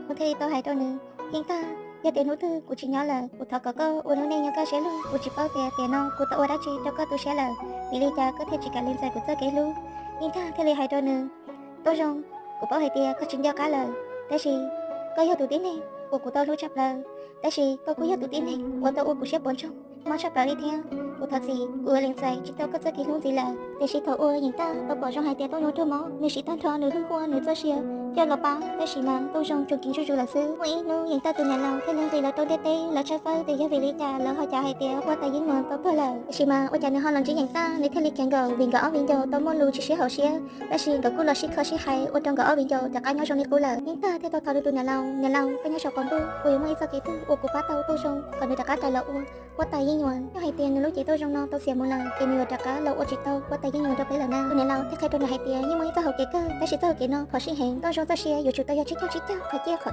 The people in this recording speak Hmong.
Tooj thiaj li tau hais rau nws, Yeej Tag, yog tias hnub twg kuv tsis nyob lawm, kuv thov kom koj ua lub neej nyob kaj siab lug, kuv tsis paub tias tiam no kuv tau ua dab tsi rau koj tu siab lawm, vim li cas koj thiaj tsis kam lees txais kuv txoj kev hlub. Yeej Tag thiaj li hais rau nws, Tooj Zoo, kuv paub hais tias koj tsis nco qab lawm, tab sis koj yog tus tib neeg uas kuv tau hlub tshaj plaws, tab sis koj kuj yog tus tib neeg uas tau ua kuv siab poob ntsoog mob tshaj plaws li thiab. Kuv thov txim, kuv yuav lees txais tsis tau koj txoj kev hlub ntxiv lawm. Tiam sis thaum uas Yeej Tag tau pom Zoo hais tias Tooj Zoo raug mob, nws siv tag nrho nws lub hwj huam nws txoj sia coj los pab, tab sis mas Tooj Zoo tsuas kiv zuj zus lawm xwb. Muaj ib hnub Yeej Tag tus niam laus thiaj li nqis los rau ntiaj teb los tshawb fawb tias yog vim li cas lawv ho cav hais tias Huab Tais Yeej Nyuas tau tuag lawm. Tiam sis mas ua cas nws ho los ntsib Yeej Tag, nws thiaj li khiav nkaum vim nkawd ob viv ncaus tau muaj lus tsis sib haum siab, tab sis nkawd kuj los sib kho sib hais ua rau nkawd ob viv ncaus rov qab nyob zoo li qub lawm. Yeej Tag thiaj tau thov rau tus niam laus, Niam laus, koj nyob saum qaum ntuj, kuv yuav muaj ib txoj kev twg uas kuv pab tau Tooj Zoo kom nws rov qab rais los ua Huab Tais Yeej Nyuas. Yog hais tias nws lub cev Tooj Zoo no tau xiam mus lawm ces nws yuav rov qab los ua tsis tau Huab Tais Yeej Nyuas rau peb lawm na. Tus niam laus thiaj qhia rau nws hais tias yeej muaj ib txoj hauv kev kawg, tab sis txoj hauv kev no phom sij heev, Tooj Zoo txoj sia yuav tsum tau yog tsib caug tsib caug qhov ciaj qhov